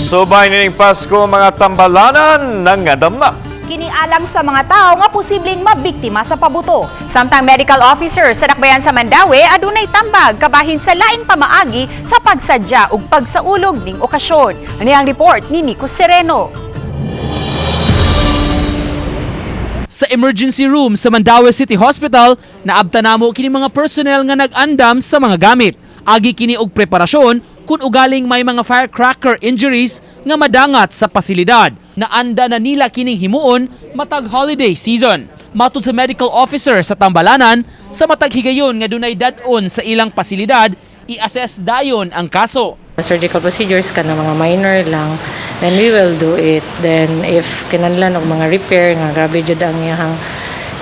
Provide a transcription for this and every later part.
Subay nining Pasko, mga tambalanan nangandam na. Kini alang sa mga tao nga posibleng mabiktima sa pabuto. Samtang medical officer sa dakbayan sa Mandaue adunay tambag kabahin sa laing pamaagi sa pagsadya ug pagsaulog ning okasyon. Ani ang report ni Nico Sereno. Sa emergency room sa Mandaue City Hospital, naabta namo kini mga personnel nga nag-andam sa mga gamit. Agi kini og preparasyon kung ugaling may mga firecracker injuries nga madangat sa pasilidad. Naanda na nila kining himuon matag holiday season. Matud sa medical officer sa Tambalanan, sa matag higayon nga dunay dad-on sa ilang pasilidad, i-assess dayon ang kaso. Surgical procedures ka na mga minor lang, then we will do it. Then if kinahanglan og mga repair nga grabe jud ang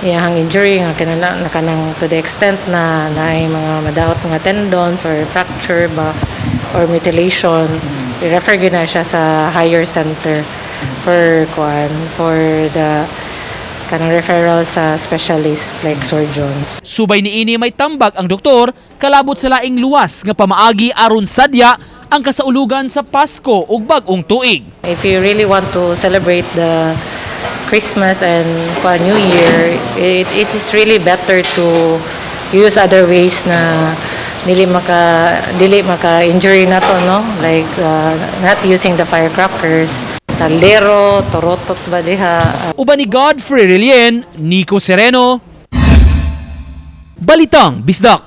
iyahang injury nga kinahanglan na kanang to the extent na naay mga madaot nga tendons or fracture ba or mutilation, i-refer gyud na siya sa higher center for kuan, for the kanang referral sa specialist like surgeons. Subay niini, may tambag ang doktor kalabot sa laing luwas nga pamaagi aron sadya ang kasaulugan sa Pasko ug Bag-ong Tuig. If you really want to celebrate the Christmas and pa New Year, it is really better to use other ways na dili maka injury na to, no, like not using the firecrackers, talero, torotot ba diha. Uban ni Godfrey Relien, Nico Sereno, Balitang Bisdak.